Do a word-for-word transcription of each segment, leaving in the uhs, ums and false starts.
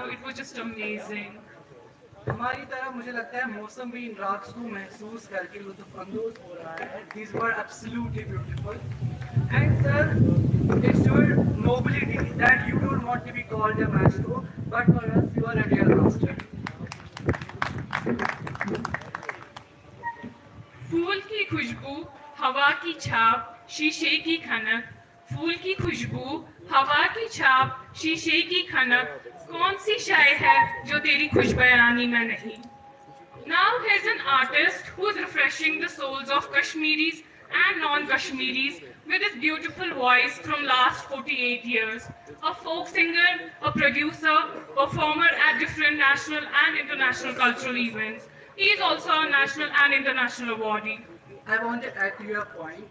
It was just amazing. हमारी तरह मुझे लगता है मौसम भी इन राग्स को महसूस करके लुत्फ अंदोज हो रहा है. These were absolutely beautiful. And sir, it's your nobility that you don't want to be called a maestro, but for us you are a real master. फूल की खुशबू, हवा की छाप, शीशे की खनक. फूल की खुशबू, हवा की छाप, शीशे की खनक. कौन सी शय है जो तेरी खुशबयानी में नहीं? Now here's an artist who is refreshing the souls of Kashmiris and non-Kashmiris with his beautiful voice from last forty-eight years. A folk singer, a producer, performer at different national and international cultural events. He is also a national and international awardee. I want to add to your point,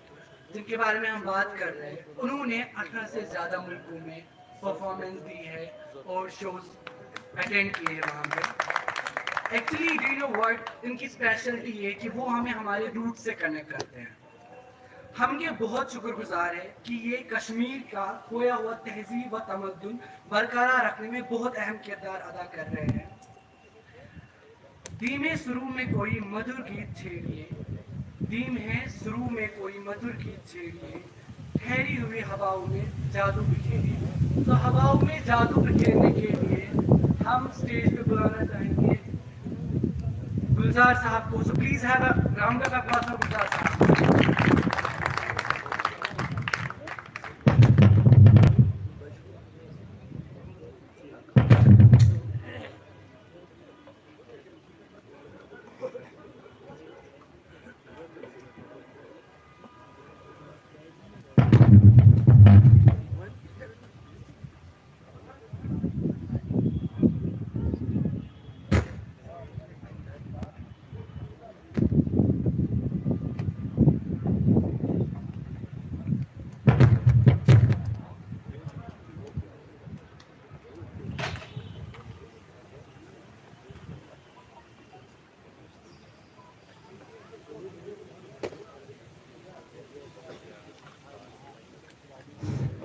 जिनके बारे में हम बात कर रहे हैं, उन्होंने अठारह से ज़्यादा मुल्कों में परफॉर्मेंस दी है और शोज अटेंड किए हैं वहाँ पे. Actually, do you know what, इनकी स्पेशलिटी ये है कि वो हमें हमारे रूट से कनेक्ट करते हैं. हम ये बहुत शुक्रगुजार हैं कि ये कश्मीर का खोया हुआ तहजीब व तमद्दुन बरकरार रखने में बहुत अहम किरदार अदा कर रहे हैं. धीमे सुरू में कोई मधुर गीत छेड़िए, धीमे सुरू में कोई मधुर गीत छेड़िए, ठहरी हुई हवाओं में जादू बिखेरिए. तो हवाओं में जादू बिखेरने के लिए हम स्टेज पे बुलाना चाहेंगे गुलजार साहब को. So please have a round of applause for गुलजार साहब.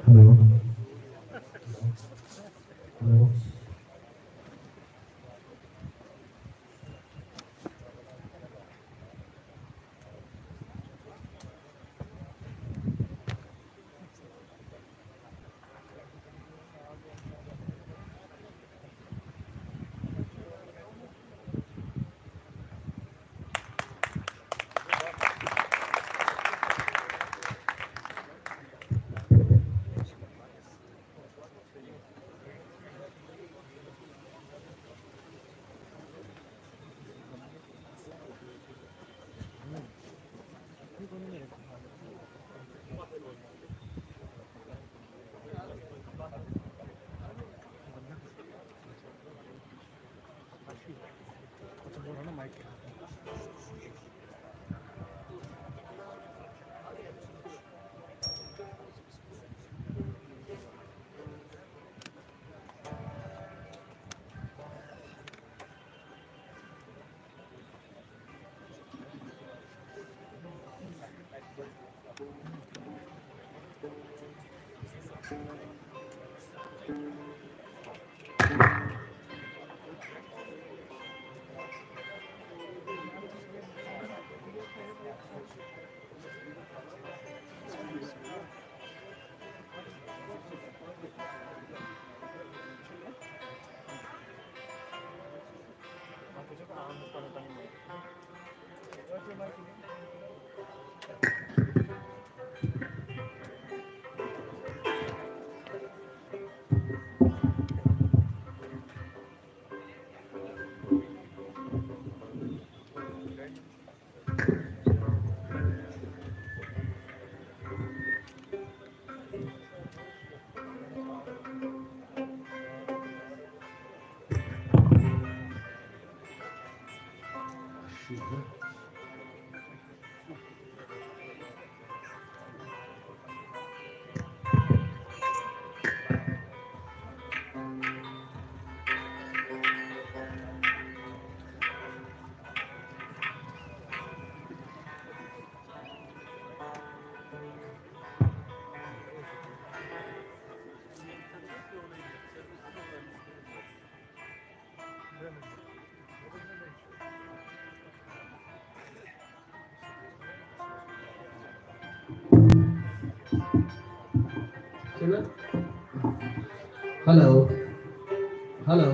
Hello. Hello. Hello. Hello.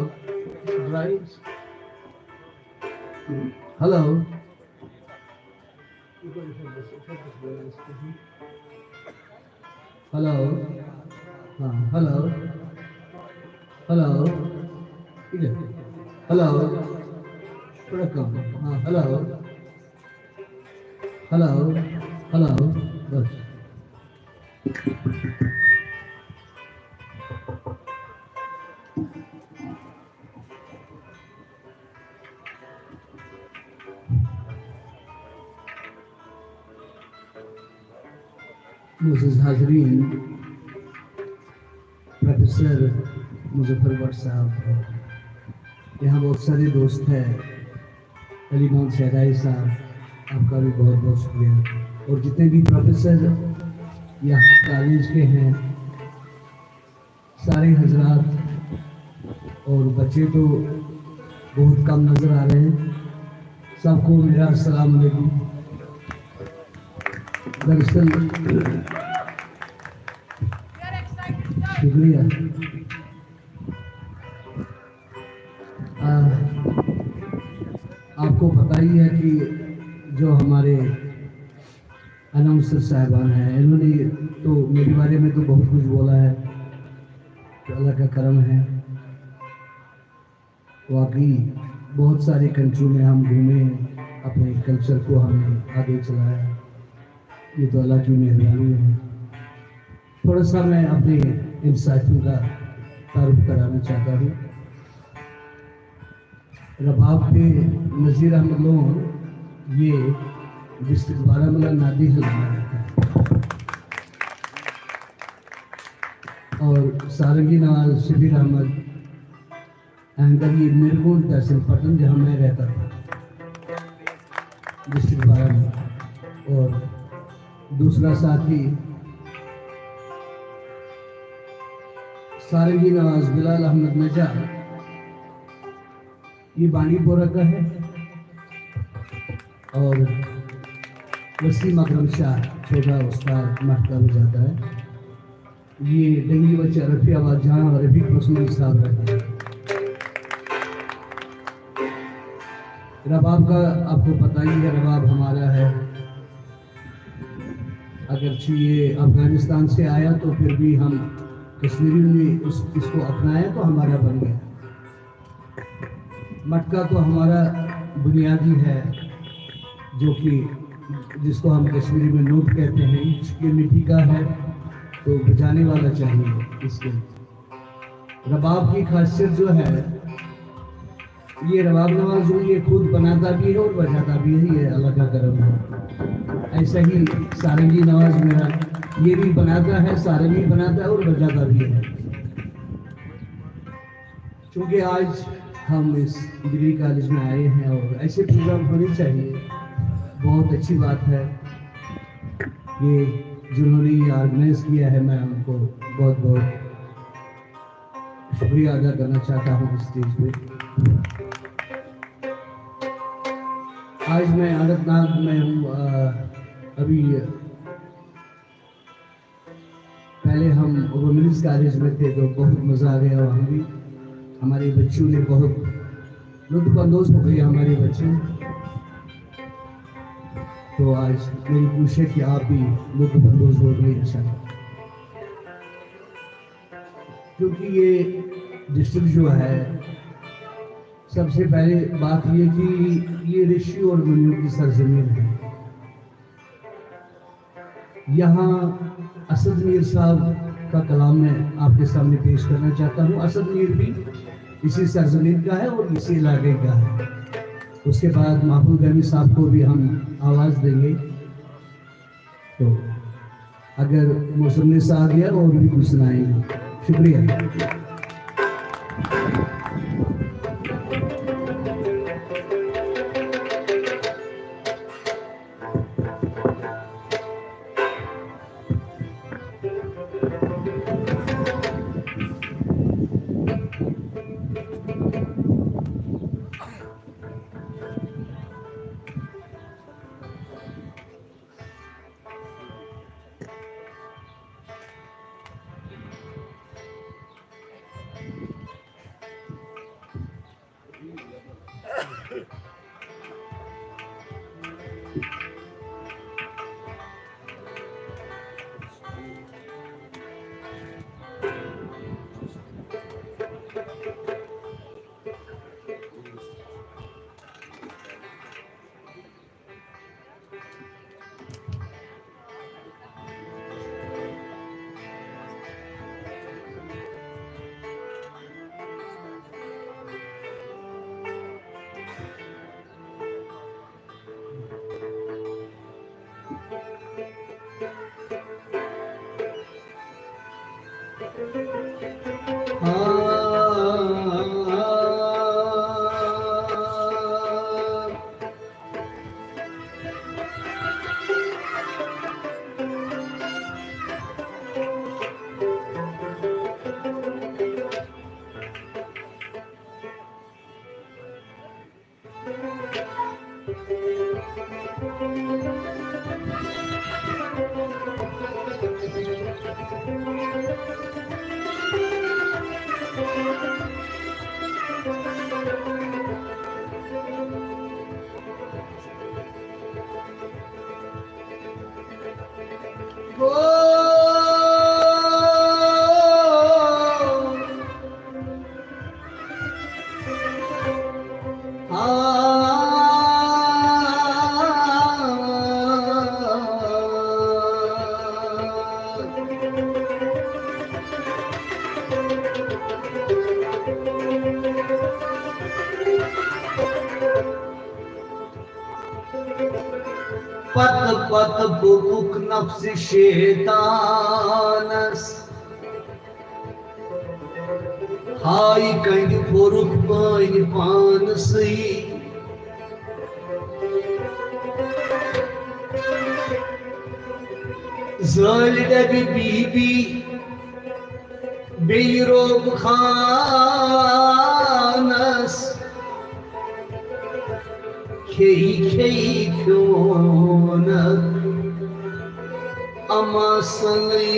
Right. Hello. Hello. हाँ, hello. Hello. ठीक है. Hello. थोड़ा कम. हाँ, hello. Hello. Hello. बस. मोअज़्ज़िज़ हाज़रीन, प्रोफेसर मुजफ्फर भट्ट साहब, यहाँ बहुत सारे दोस्त हैं, अली मोहम्मद शहदाई साहब, आपका भी बहुत बहुत शुक्रिया. और जितने भी प्रोफेसर यहाँ कॉलेज के हैं, सारे हजरात और बच्चे तो बहुत कम नज़र आ रहे हैं. सबको मेरा अस्सलाम वालेकुम. दरअसल शुक्रिया. आ, आपको पता ही है कि जो हमारे अनाउंसर साहबान हैं, इन्होंने तो मेरे बारे में तो बहुत कुछ बोला है, तो अल्लाह का करम है. वाकई बहुत सारी कंट्री में हम घूमे, अपने कल्चर को हमने आगे चलाया, ये तो अल्लाह की मेहरबानी है. थोड़ा सा मैं अपने इन साथियों का तारुफ कराना चाहता हूँ. रबाब के नज़ीर अहमद लोन, ये डिस्ट्रिक्ट बारामूला नादी हलवा में रहता है. और सारंगी नवाज शबीर अहमद, एंकर, ये मेरे को तहसील पटन, जहाँ मैं रहता था, डिस्ट्रिक्ट बारामूला. और दूसरा साथी सारंगी नवाज बिलाल अहमद नजा, ये बांडीपोरा का है. और वसीम अकरम शाह, छोटा उस्ताद, मटका बजाता है. ये डंगी बच्चा रफी आवाज जहाँ रफीक रसूल साहब रहते हैं. रबाब का आपको पता ही है, रबाब हमारा है. अगरचे ये अफगानिस्तान से आया तो फिर भी हम कश्मीरियों ने उस, इसको अपनाया तो हमारा बन गया. मटका तो हमारा बुनियादी है, जो कि, जिसको हम कश्मीरी में नोट कहते हैं, ये मिट्टी का है, तो बजाने वाला चाहिए इसके. रबाब की खासियत जो है, ये रबाब नवाज जो ये खुद बनाता भी है और बजाता भी है, ये अल्लाह का करम है. ऐसा ही सारंगी नवाज मेरा, ये भी बनाता है, सारंगी बनाता है और बजाता भी है. क्योंकि आज हम इस डिग्री कॉलेज में आए हैं और ऐसे प्रोग्राम होने चाहिए, बहुत अच्छी बात है. ये जिन्होंने ये ऑर्गेनाइज किया है, मैं उनको बहुत बहुत शुक्रिया अदा करना चाहता हूँ इस स्टेज पे. आज मैं अनंतनाग में हूँ. अभी पहले हम वुमेन्स कॉलेज में थे तो बहुत मज़ा आ गया वहाँ भी. हमारे बच्चों ने बहुत लुत्फ अंदोज हो गए हमारे बच्चे. तो आज मेरी कोशिश है कि आप भी लुत्फ अंदोज हो गए, इंशाल्लाह. क्योंकि ये डिस्ट्रिक्ट जो है, सबसे पहले बात ये कि ये ऋषि और मुनियों की सरजमीन है. यहाँ असद मीर साहब का कलाम मैं आपके सामने पेश करना चाहता हूँ. असद मीर भी इसी सरजमीन का है और इसी इलाके का है. उसके बाद महफूज गनी साहब को भी हम आवाज़ देंगे. तो अगर मौसम ने साथ दिया और भी कुछ सुनाएंगे. शुक्रिया. پتہٕ پتہٕ پوٚکُکھ نفسِ شیطانس۔ ہاے کنٛدِ پھوٚرُکھ پٲنۍ پانسٕے۔ زٲلۍ ڈبہِ بی بی بیٚیہِ روب خانس۔ کھیٚیہِ کھیٚیہِ کھیوٚونکھ اما سنٕے۔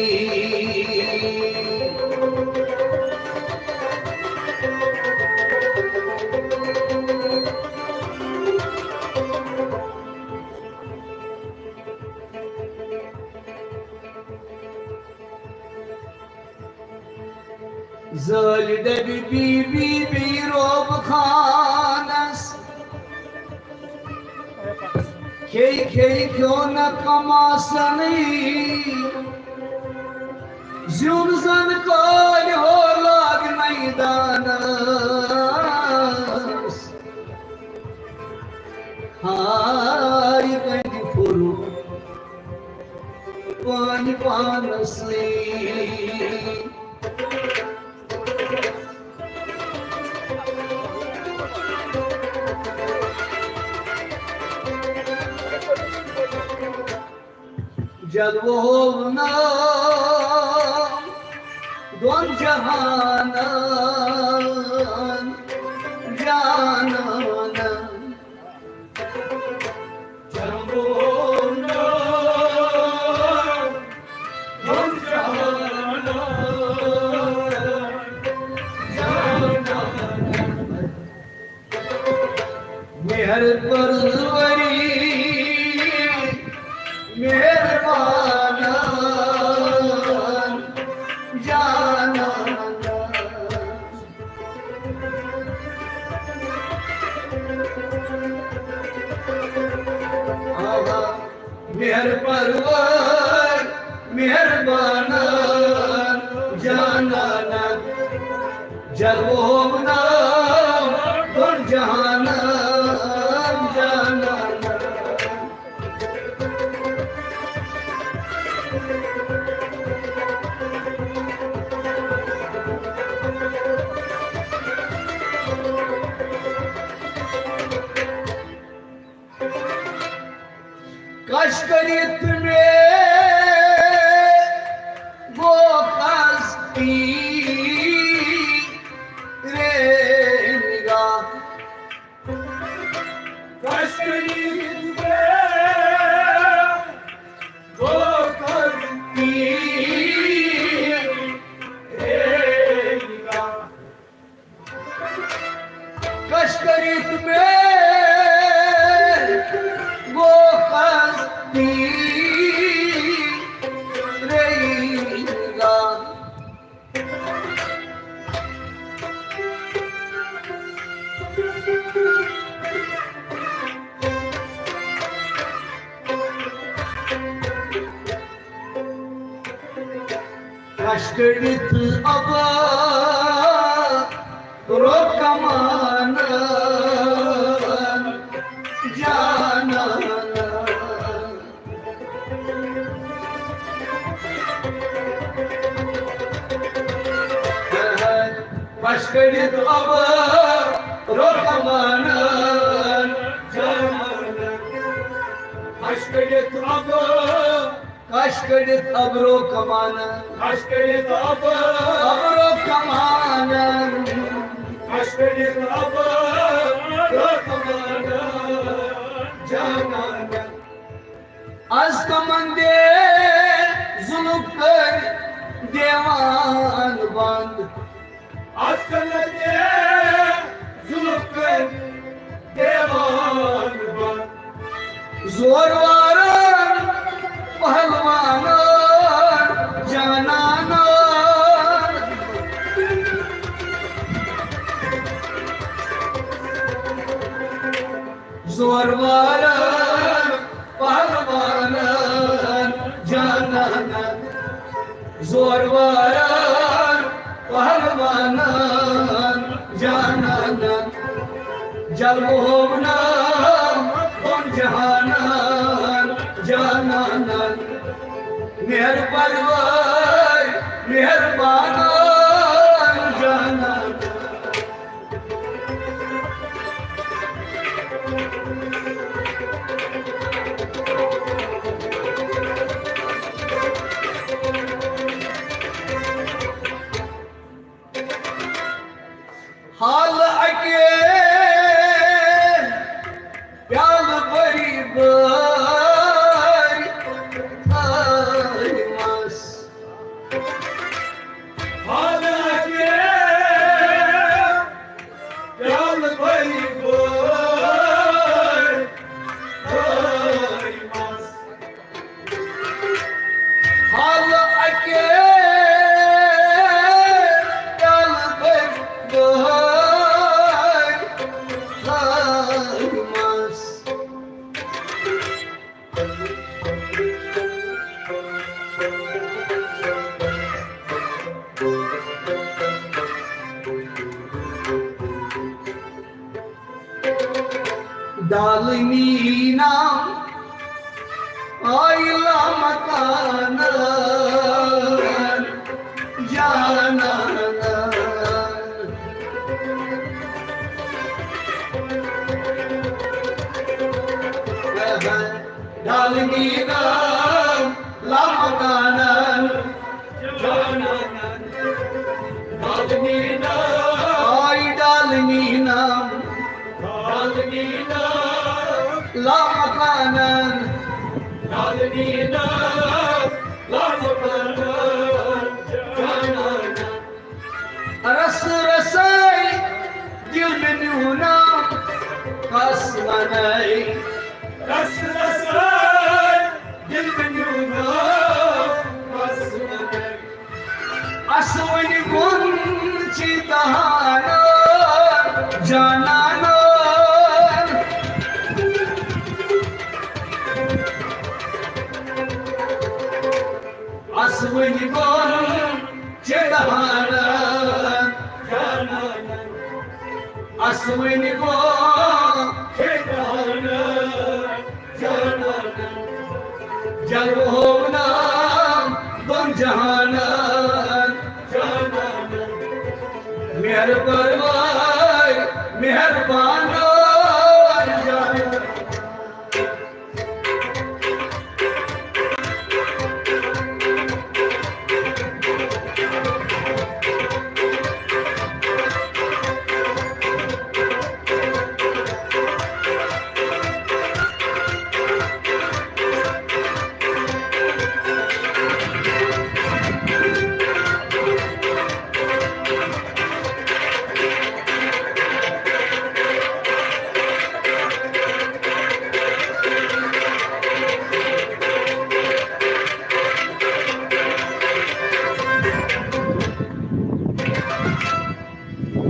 زٲلۍ ڈبہِ بی بی بیٚیہِ روب خانس۔ کھیٚیہِ کھیٚیہِ کھیوٚونکھ اما سنٕے۔ زیُن زن کالہِ ہو لاگنَے دانس۔ ہاے کنٛدِ پھوٚرُکھ پٲنۍ پانسٕے۔ جلوٕ ہوو ناو دۄن جہانن جانانن۔ مہر پروری، مہربانان جانانان۔ مہر پروار، مہربانان جانانان۔ جلوٕ ہوو ناو دۄن جہانن جانانان۔ کش کٔرِتھ مےٚ گوٚو قصدی رے نگاہ۔ کش کٔرِتھ مےٚ گوٚو قصدی رے نگاہ۔ کش کٔرِتھ مےٚ گوٚو قصدی رے نگاہ۔ کش کٔرِتھ ابا رُکمانن جانانن۔ پش کٔڑِتھ ابہٕ رُکمانن جانانن۔ پش کٔڑِتھ ابہٕ۔ کش کٔڑِتھ ابہٕ رُکمانن۔ پش کٔڑِتھ ابہٕ۔ ابہٕ رُکمانن۔ پش کٔڑِتھ ابہٕ رُکمانن جانانن۔ از کمن دے ظلم کر دیوان بند۔ از کمن دے ظلم کر دیوان بند۔ زور وارن پہلوانن زورورن پہلوانن جانانن، جلوٕ ہوو نام دۄن جہانن جانانن، مہر پروٲے مہربانن جانانن۔ حال اکہِ پیالہٕ بٔری بٲرۍ تھٲومس۔ حال اکہِ پیالہٕ بٔری بٲرۍ تھٲومس۔ حال اکہِ پیالہٕ بٔرۍ بٲرۍ تھٲومس۔ ڈالمی نام آیہِ لامکانن جانانن۔ ڈالمی نام لامکانن جانانن۔ ڈالمی نام۔ آی ڈالمی نام۔ ڈالمی نام۔ لامکانن۔ ڈالمی نام۔ لامکانن۔ جانانن۔ رس رسائی دل میں نیونام کس منائی۔ رس رسائی دل میں نیونام کس منائی۔ اسوٕنۍ گوٚن چھِ دہانن جانانن۔ اسوٕنۍ گوٚن چھِ دہانن جانانن۔ اسوٕنۍ گوٚن چھِ دہانن۔ جانانن۔ جلوٕ ہوو نام دۄن جہانن جانانن۔ مہر پروٲے مہربانن جانانن۔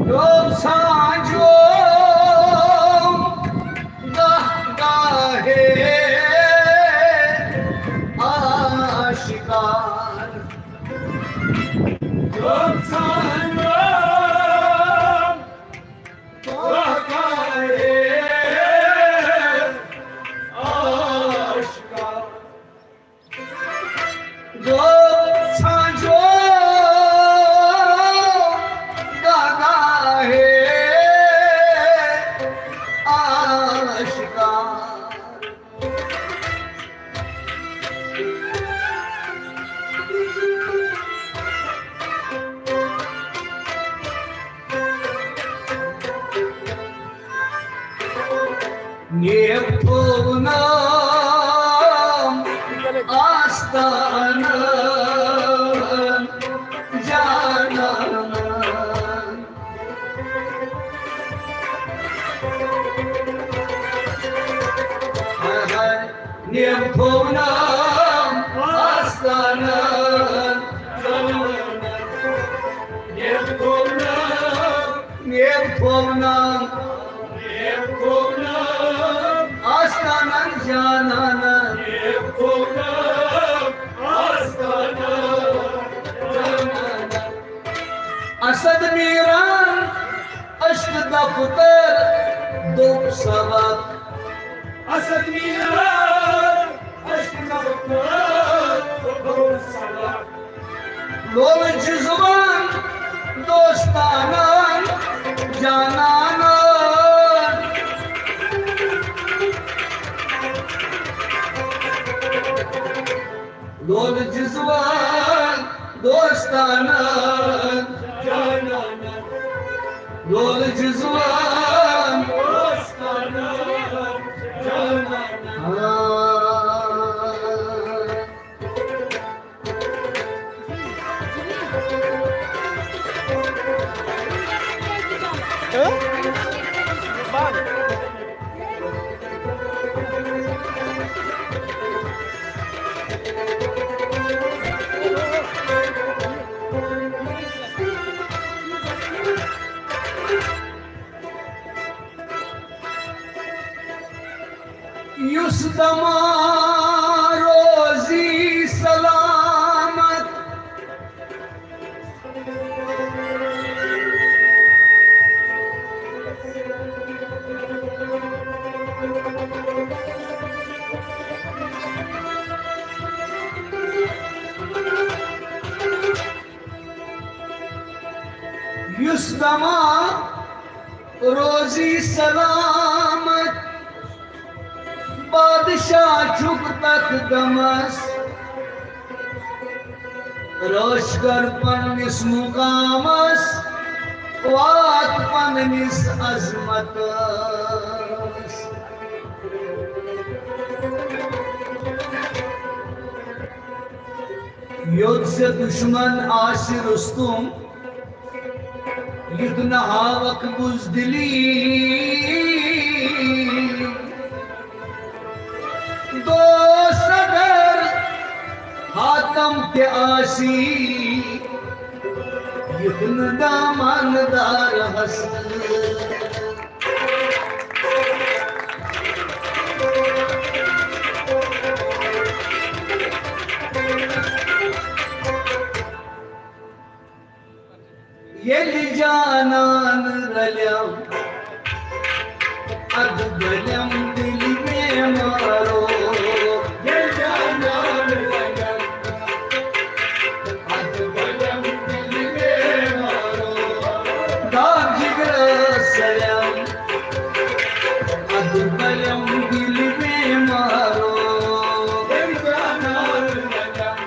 لوگ سانجو گاہ گاہے آشکار۔ لوگ سانجو گاہ گاہے آشکار۔ جو سانجو گاہ گاہے آشکار۔ نیب تھوو نام آستانن جانانن۔ ہاے ہاے۔ نیب تھوو نام آستانن جانانن۔ نیب تھوو نام۔ نیب تھوو نام۔ نیب تھوو نام۔ آستانن جانانن۔ نیب تھوو نام۔ لول جذبان دوستانن جانانن، لول جذبان دوستانن جانانن، لول جذبان دوستانن جانانن۔ آ۔ یُس دما روزی سلامت، یُس دما روزی سلامت، بادشاہ چھُکھ تتھ غمس، رٲچھ کر پننِس مقامس، وات پننِس عظمتس۔ یوٚت ژےٚ دُشمن آسہِ رُستُم، یُتھ نہٕ ہاوکھ بُزدِلی۔ دوست اگر حاتم تہِ آسی، یُتھ نہٕ دامن دار ہستی۔ ییٚلہِ جانان رلیم، ادٕ بلیم دِلہِ بیمارو۔ ییٚلہِ جانان رلیم، ادٕ بلیم دِلہِ بیمارو۔ داغ جگرس رلیم، ادٕ بلیم دِلہِ بیمارو۔ ییٚلہِ جانان رلیم،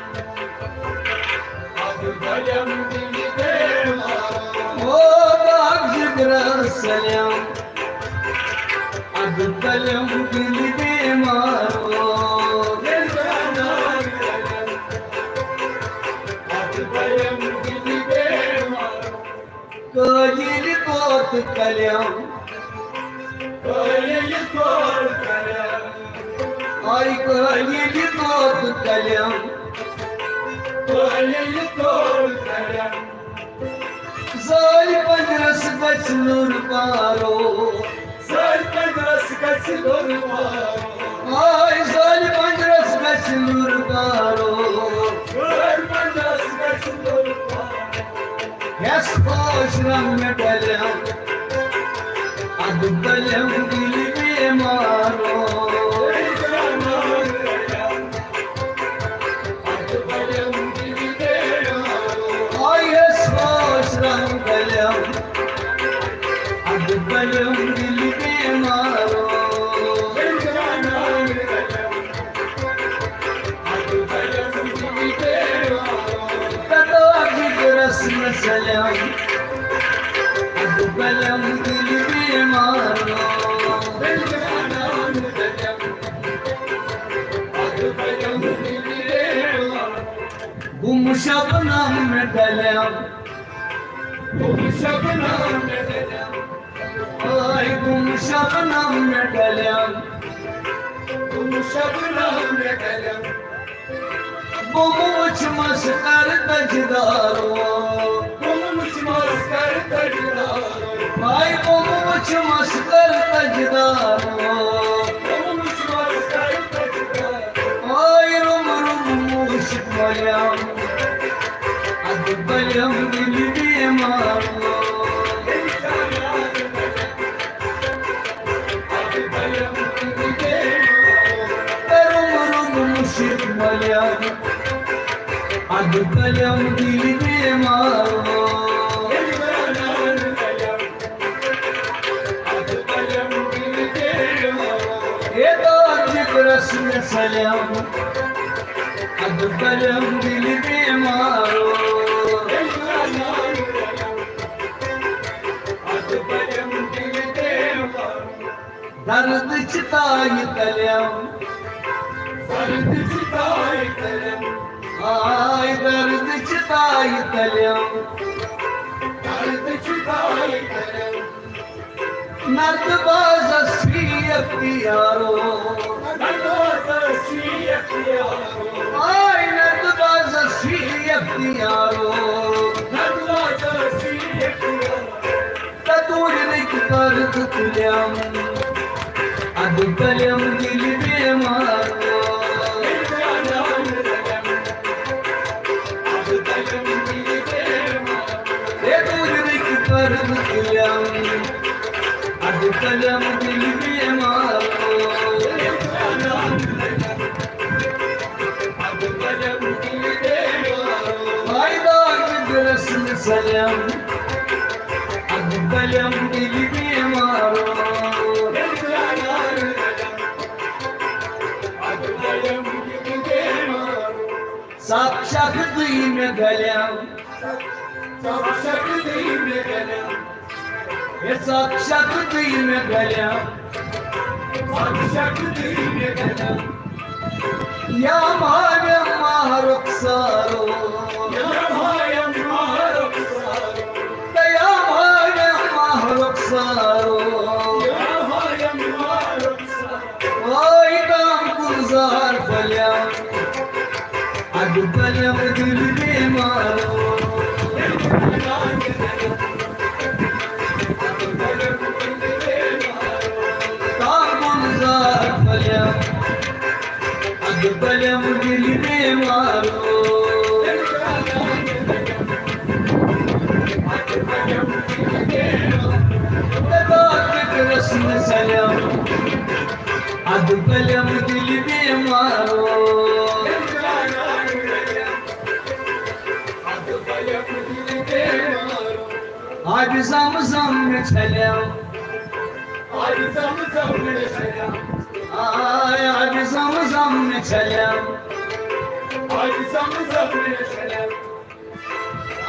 او داغ جگرس رلیم، ادٕ بلیم دِلہِ بیمارو۔ قٲیِل طوطہٕ کلیم، قٲیِل طوطہٕ کلیم۔ آے قٲیِل طوطہٕ کلیم، قٲیِل طوطہٕ کلیم۔ زٲلۍ پنجرس گژھِ لُر پارو۔ زٲلۍ پنجرس گژھِ لُر پارو۔ آے زٲلۍ پنجرس گژھِ لُر پارو۔ زٲلۍ پنجرس گژھِ لُر پارو۔ ہٮ۪س خۄش رنگ مےٚ ڈلیم، ادٕ بلیم دِلہِ بیمارو۔ آیس خۄش رنگ ڈلیم، ادٕ بلیم دِلہِ بیمارو۔ کتو جگرس منٛز ژلیم، ادٕ بلیم دِلہِ بیمارو۔ گُم شبنم مےٚ ڈلیم، گُم شبنم مےٚ ڈلیم۔ آے گُم شبنم مےٚ ڈلیم، گُم شبنم مےٚ ڈلیم۔ بُم وٕچھمَس کر تجدارو، بُم وٕچھمَس کر تجدارو۔ آے بُم وٕچھمَس کر تجدارو، بُم وٕچھمَس کر تجدارو۔ آے رُم رُم مُشک مۄلیام، ادٕ بلیم دِلہِ بیمارو۔ ادٕ بلیم دِلہِ بیمارو۔ ادٕ پلم دِل بیمار۔ اے داد جگرس مےٚ سلیم، ادٕ پلم دِل بیمار۔ درد چھِ تایہِ تلیم۔ درد چھِ تایہِ تلیم۔ آے درد چھِ تایہِ تلیم۔ درد چھِ تایہِ تلیم۔ نتہٕ بازس فی اختیارو۔ نتہٕ بازس فی اختیارو۔ آے نتہٕ بازس فی اختیارو۔ نتہٕ بازس فی اختیارو۔ تتوٗرنٕکۍ پردٕ تُلیم، ادٕ پلیم دِل بیمار۔ تتوٗرنٕکۍ پردٕ تُلیم، ادٕ پلیم دِل بیمار۔ فائدہ گرس سلیم۔ ادٕ پلیم دِل بیمار۔ سخ شخ دٕے مےٚ گلیم۔ سخ شخ دٕے مےٚ گلیم۔ ہے سخ شخ دٕے مےٚ گلیم۔ سخ شخ دٕے مےٚ گلیم۔ یا مایم ماہ رخسارو۔ یا مایم ماہ رخسارو۔ تہٕ یا مایم ماہ رخسارو۔ یا مایم ماہ رخسارو۔ وای دام گلزار پھلیم، ادٕ پلیم دِل بیمار۔ دام گلزار پھلیم، ادٕ پلیم دِل بیمار۔ رسم سلیم۔ ادٕ پلیم دِل بیمارو۔ آبِ زم زم مےٚ چھلیم۔ آبِ زم زم مےٚ چھلیم۔ آے آبِ زم زم مےٚ چھلیم۔ آبِ زم زم مےٚ چھلیم۔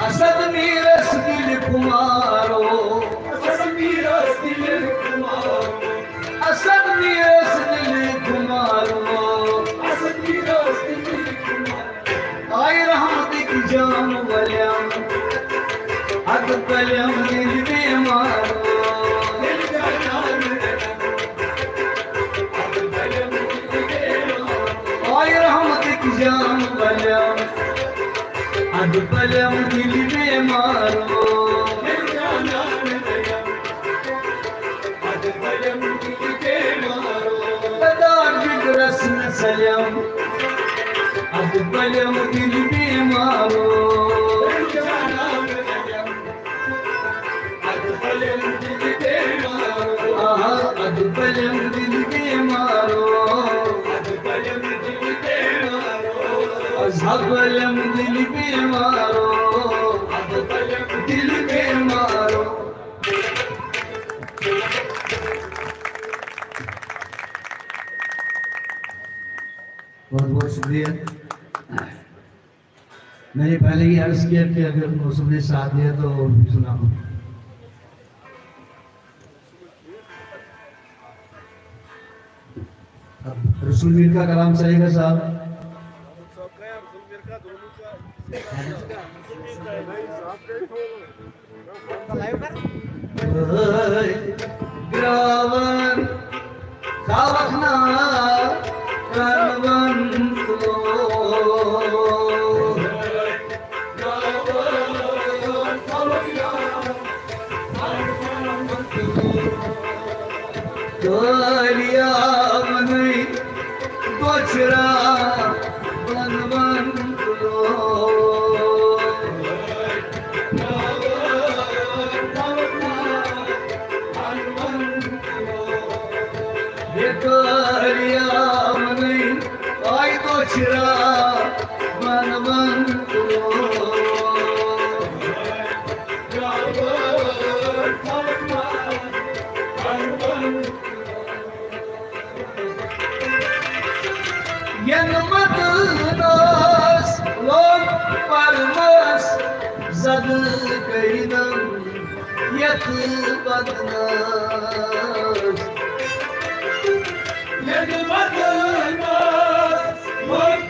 اسد میرس دِل خمارو۔ اسد میرس دِل خمارو۔ اسد میرس دِل خمارو۔ اسد میرس دِل خمارو۔ آے رحمتٕکۍ جام ولیم۔ ادٕ پلیم دِل بیمارو۔ آے رحمتٕکۍ جام ولیم۔ ادٕ پلیم دِل بیمارو۔ ادٕ پلیم دِل بیمارو۔ تدار جگرس مےٚ سلیم۔ ادٕ پلیم دِل بیمارو۔ آہا، ادٕ پلیم دِل بیمارو۔ از ہا پلیم دِل بیمارو۔ دِل بیمارو۔ بہت بہت شکریہ۔ میں نے پہلے ہی عرض کیا کہ اگر موسم نے ساتھ دیا تو سناؤں۔ اب رسول میر کا کلام چلے گا صاحب۔ گراون، تھاوکھ نا کنون تُلو۔ دریاونٕے دۄچھرا بۄن بۄن تُلو۔ ہے دریاونٕے کٔرِنم یتھ بدناز۔ یتھ بدناز، وۄنۍ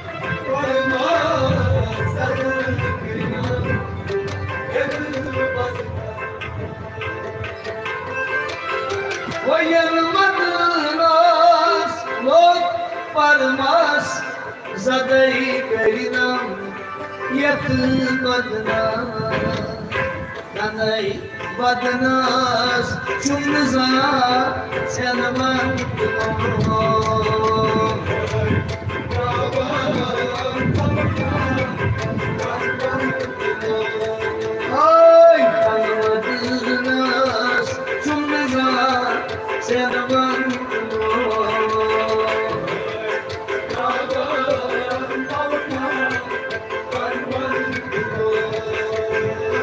پرماز، یتھ بدناز۔ وۄنۍ بدناز لوٚگ پرماز، زدے کٔرِنم یتھ بدناز۔ تنے بدناز چھُم نہٕ زانٛہہ ژھٮ۪نہٕ وَن۔ ہاے، تنے بدناز چھُم نہٕ زانٛہہ ژھٮ۪نہٕ وَن۔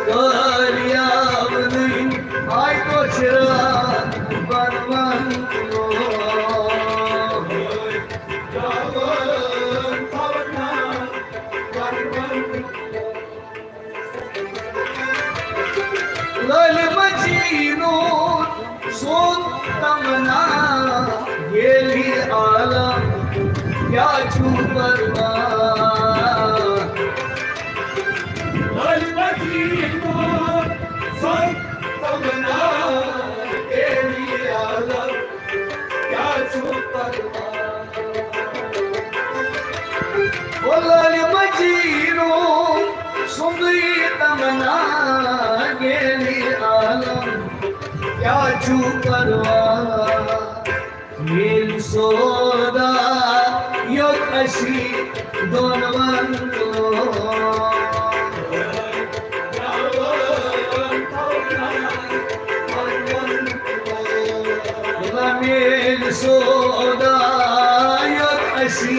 کاریاونٕے آے کۄچھرا بنوان۔ لٲلۍ مجیٖنُن سُنٛد تمنا ییٚلہِ عالم کیٛاہ چھُ پرواہ۔ لٲلۍ مجیٖنُن سُنٛد تمنا ییٚلہِ عالم کیٛاہ چھُ پرواہ۔ او لٲلۍ مجیٖنُن سُنٛدٕے تمنا ییٚلہِ عالم کیٛاہ چھُ پرواہ۔ میل سودا یوٚت اَسہِ دۄنوَن تُلو۔ میل سودا یوٚت اَسہِ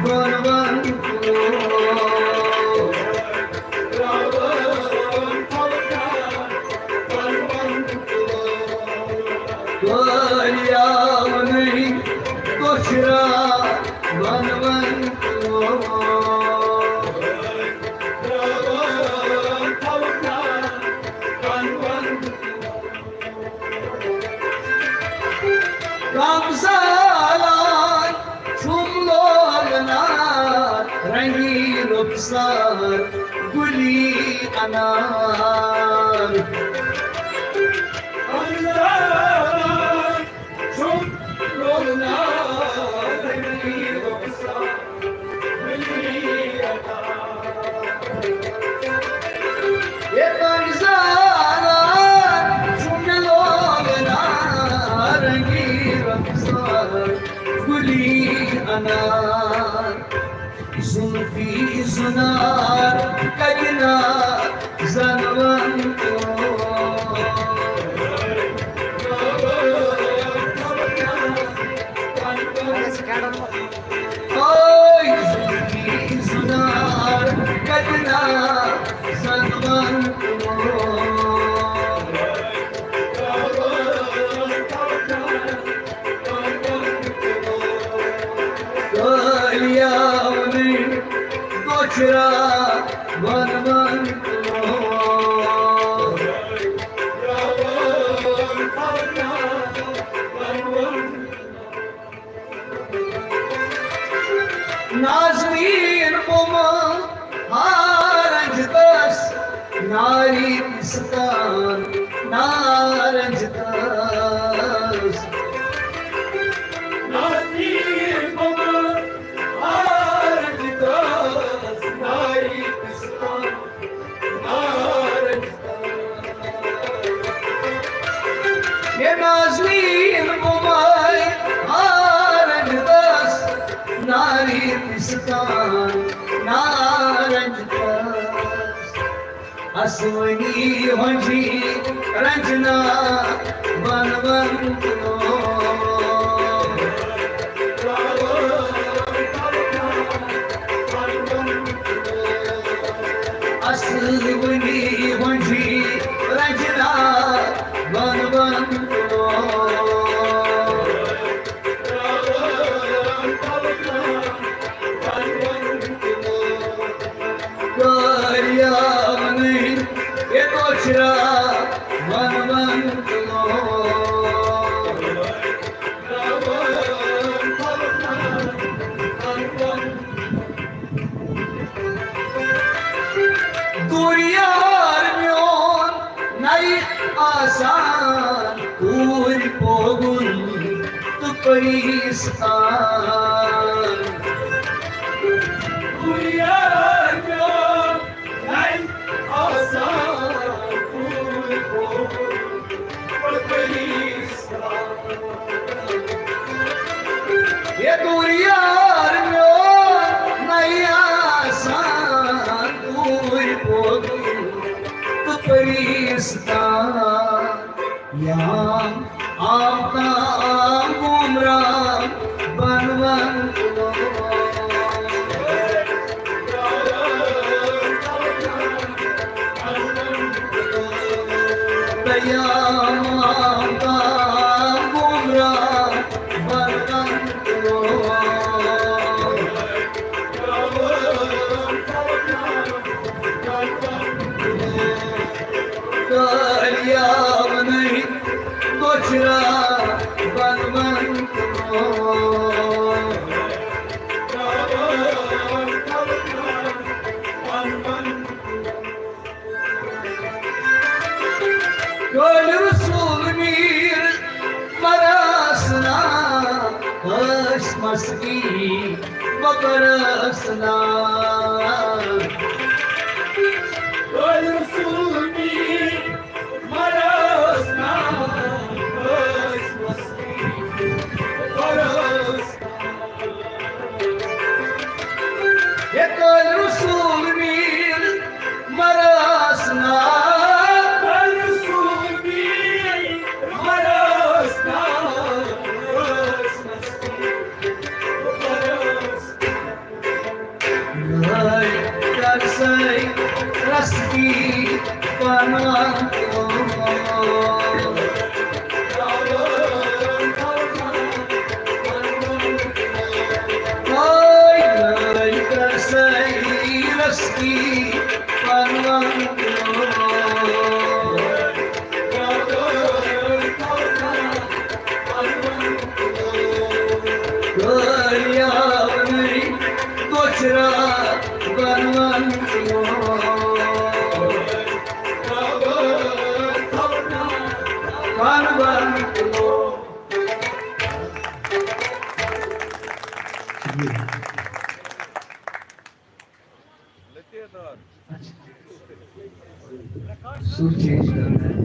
دۄنوَن تُلو۔ کاریاونٕے کۄچھرا بنوان۔ کم زالان چھُم لولنار رنگی رخسار گُلی انار۔ کم زالان چھُم لولنار رنگی رخسار۔ زُلفی زُنار کَتہِ نا زَنوَن۔ ہاے زُلفی زُنار کَتہِ نا زَنوَن۔ کاریاونٕے کۄچھرا بنوان۔ نازنین بُمہٕ ہارنج دس ناری پستان نارنج دس۔ نازنین بُمہٕ ہارنج دس ناری پستان نارنج دس۔ یہ نازنین بُمہٕ ہارنج دس ناری پستان نارنج دس۔ اسونی ہنجی رنجنا بنوان۔ اسونی ہنجی رنجنا بنوان۔ کاریاونٕے یہِ تۄہہِ ون ون لوگ۔ دوریار میون نَیہِ آسان، کوٗرۍ پوگُن تہٕ پریستان۔ دوریار میون نَیہِ آسان، کوٗرۍ پوگُن تہٕ پریستان۔ یہ دوریار میون نَیہِ آسان، کوٗرۍ پوگُن تہٕ پریستان۔ یا آمتا گمرا بنون۔ یا آمتا گمرا بنون۔ کالیاونٕے گۄچھرا بنون۔ کٲلۍ رسول میر مراسنا، ٲسۍ مستی بکرسنا۔ کٲلۍ رسول میر مراسنا، ٲسۍ مستی بکرسنا۔ یہ کٲلۍ رسول میر مراسنا، کٲلۍ رسول میر مراسنا، ٲسۍ مستی بکرسنا۔ لٲگۍ کر سٲے رستی پنوان۔ لٲگۍ، لٲگۍ کر سٲے رستی پنوان۔ کالیاونٕے گۄچھرا بنون۔ بنون۔ سُر چینج کرنا ہے۔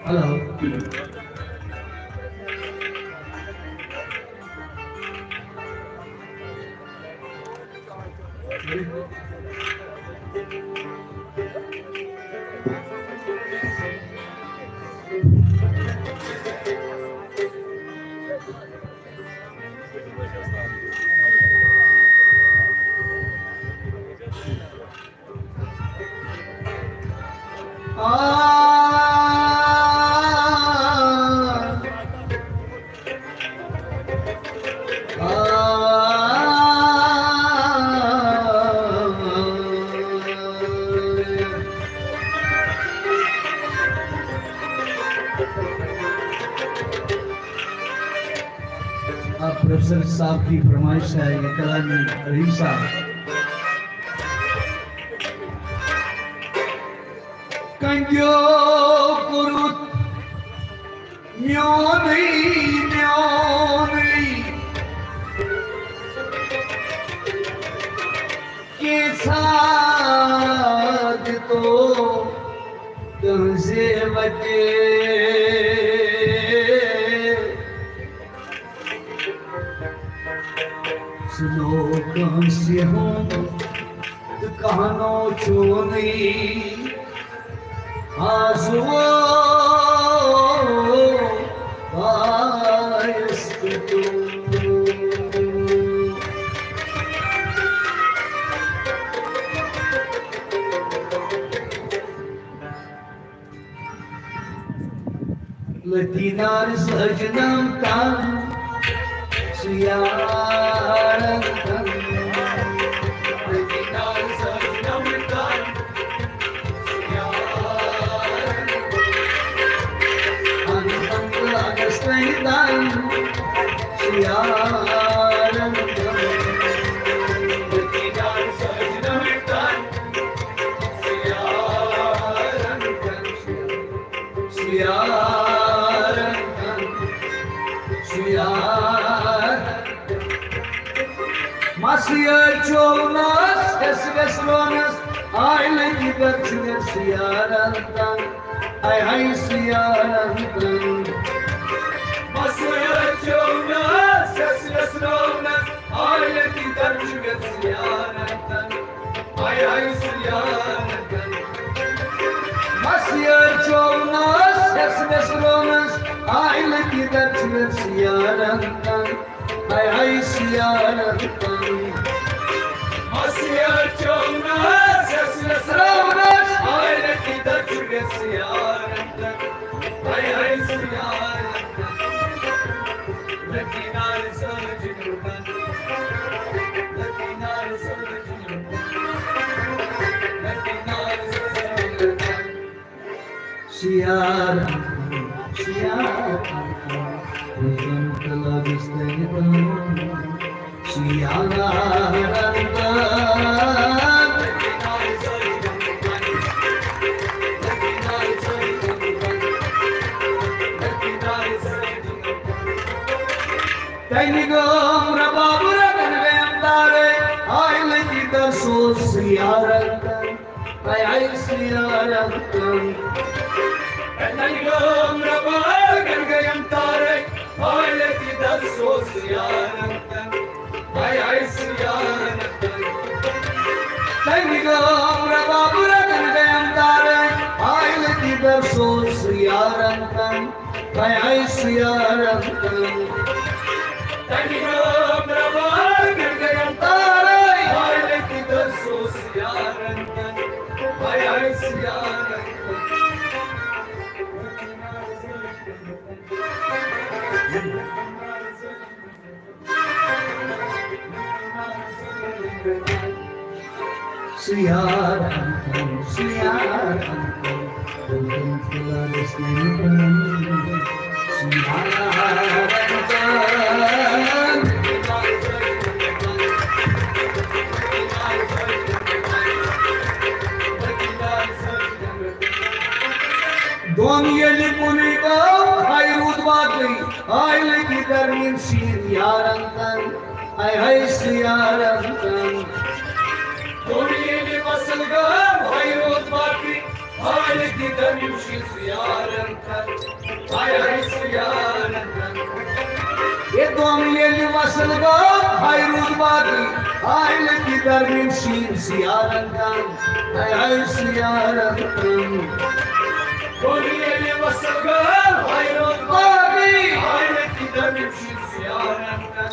Hello. اب پروفیسر صاحب کی فرمائش ہے، یہ کلامی رئیس صاحب۔ کنجو کرت میونی، میونی کینٛژھا دِتو تُہنٛزِ وتہِ۔ سُہ نوٚو کٲنٛسہِ ہُنٛد تہٕ کانٛہہ نوٚو چونٕے۔ آز ووت بایس پٮ۪ٹھ۔ لتی نار سجنم تن سیارن تن۔ لتی نار سجنم تن سیارن تن۔ ان تن لاگس نہیں تن سیارن تن۔ لتی نار سجنم تن سیارن تن۔ سیارن تن، سیارن۔ مسیٲرۍ چوونس، ہٮ۪س وٮ۪س رونس، آے لٔگی درچھُ مےٚ سیارن تن۔ آے ہاے سیارن تن۔ مسیٲرۍ چوونس، ہٮ۪س وٮ۪س رونس، آے لٔگی درچھُ مےٚ سیارن تن۔ آے آے سیارن تن۔ مسیٲرۍ چوونس، ہٮ۪س وٮ۪س رونس، آے لٔگی درچھُ مےٚ سیارن تن۔ آے آے سیارن تن۔ مسیٲرۍ چوونس، ہٮ۪س وٮ۪س رونس، آے لٔگی درچھُ مےٚ سیارن تن۔ آے آے سیارن تن۔ لٔگی نار سجنم تن۔ لٔگی نار سجنم تن۔ سیارن، سیارن، سیارن، بہٕ زن تہٕ لگس تیٚلہِ تام۔ سیارن تن۔ تنہِ گام رباب رگن گیم تارے، آے لٔگی در سوز سیارن تن۔ آے آے سیارن تن۔ تنہِ گام رباب رگن گیم تارے، آے لٔگی در سوز سیارن تن۔ آے آے سیارن تن۔ تنہِ گام رباب رگن گیم تارے، آے لٔگی در سوز سیارن تن۔ آے آے سیارن تن۔ تنہِ گام رباب رگن گیم تارے، آے لٔگی در سوز سیارن تن۔ آے آے سیارن تن۔ سیارن تن، سیارن تن، بہٕ زن تہٕ لگس تیٚلہِ تام۔ سیارن تن۔ دۄن ییٚلہِ کُنُے گوٚو، ہاے روٗد باقٕے، آے لٔگی درمیٖن شیٖن یارن تن۔ آے ہاے سیارن تن۔ دۄن ییٚلہِ وصل گوٚو، ہاے روٗد باقٕے، آے لٔگی درمیٖن شیٖن یارن تن۔ آے ہاے سیارن تن۔ یہِ دۄن ییٚلہِ وصل گوٚو، ہاے روٗد باقٕے، ہاے لٔگۍ درمِن شیٖن سیارن کن، ہاے ہاے سیارن کن۔ دۄن ییٚلہِ وصل گوٚو، ہاے روٗد باقٕے، ہاے لٔگۍ درمِن شیٖن سیارن کن،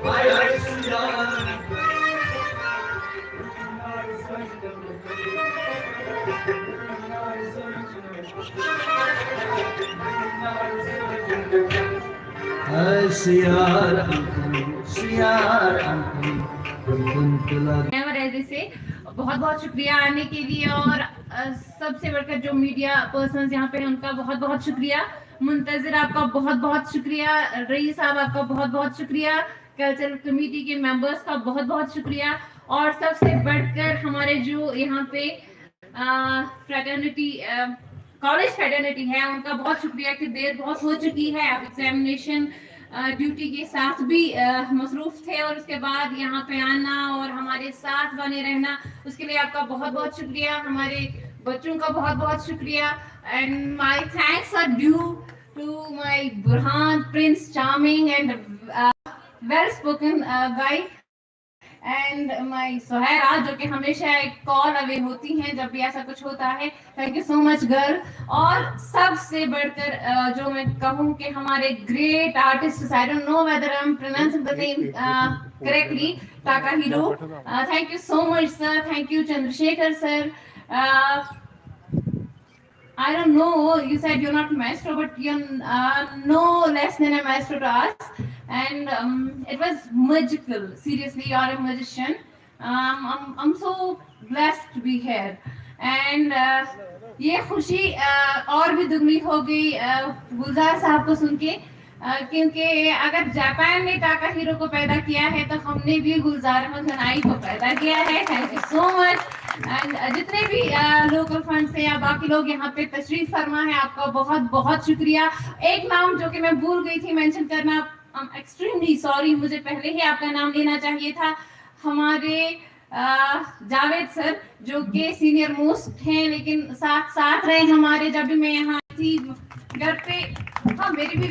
ہاے ہاے سیارن کن۔ Never, as they say, बहुत बहुत शुक्रिया आने के लिए। और सबसे बढ़कर जो मीडिया पर्सनस यहाँ पे हैं, उनका बहुत बहुत शुक्रिया। मुंतजिर, आपका बहुत बहुत शुक्रिया। रईस साहब, आपका बहुत बहुत शुक्रिया। कल्चरल कमेटी के मेंबर्स का बहुत बहुत शुक्रिया। और सबसे बढ़कर हमारे जो यहाँ पे फ्रेटर्निटी, कॉलेज फ्रेटर्निटी है, उनका बहुत शुक्रिया कि देर बहुत हो चुकी है। आप एग्जामिनेशन ड्यूटी के साथ भी मसरूफ थे और उसके बाद यहाँ पे आना और हमारे साथ बने रहना, उसके लिए आपका बहुत बहुत शुक्रिया। हमारे बच्चों का बहुत बहुत शुक्रिया। And my thanks are due to my Burhan, Prince Charming and well spoken guy, and my Suhaira, जो कि हमेशा एक कॉल अवे होती हैं जब भी ऐसा कुछ होता है। Thank you so much, girl. और सबसे बढ़कर जो मैं कहूँ कि हमारे great artist, I don't know whether I'm pronouncing the name correctly, Takahiro. Thank you so much, sir. Thank you, Chandrasekhar sir. I don't know, you said you're not a maestro, but you're uh, no less than a maestro to us. And um, it was magical. Seriously, you're a magician. Um, I'm, I'm so blessed to be here. And uh, ये खुशी uh, और भी दुगनी हो गई uh, गुलजार साहब को सुन के। क्योंकि अगर जापान ने टाका हीरो को पैदा किया है तो हमने भी गुलजार अहमद गनाई को पैदा किया है। Thank you so much. And जितने भी लोकल फंड्स हैं या बाकी लोग यहाँ पे तशरीफ फरमा है, आपका बहुत बहुत शुक्रिया। एक नाम जो कि मैं भूल गई थी मेंशन करना, I'm extremely sorry, मुझे पहले ही आपका नाम लेना चाहिए था। हमारे जावेद सर जो कि सीनियर मोस्ट हैं लेकिन साथ साथ रहे हमारे, जब भी मैं यहाँ थी घर पे। हाँ, मेरी भी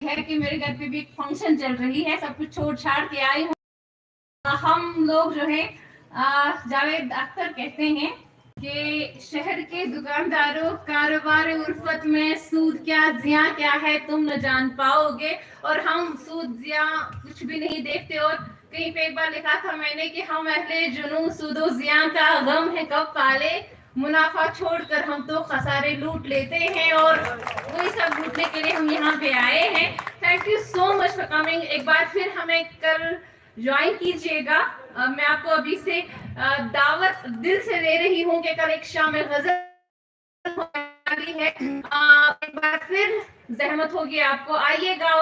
है कि मेरे घर पे भी एक फंक्शन चल रही है, सब कुछ छोड़ छाड़ के आई हूँ। हम लोग जो है जावेद अख्तर कहते हैं कि शहर के दुकानदारों, कारोबार उल्फत में सूद क्या, जिया क्या है, तुम न जान पाओगे। और हम सूद जिया कुछ भी नहीं देखते। और कहीं पे एक बार लिखा था मैंने कि हम अहले जुनू सूदो जिया का गम है कब पाले, मुनाफा छोड़कर हम तो खसारे लूट लेते हैं और वही सब लूटने के लिए हम यहाँ पे आए हैं। Thank you so much for coming. एक बार फिर हमें कल ज्वाइन कीजिएगा। मैं आपको अभी से दावत दिल से दे रही हूँ कि कल एक शाम गजल है। एक बार फिर जहमत होगी आपको, आइएगा।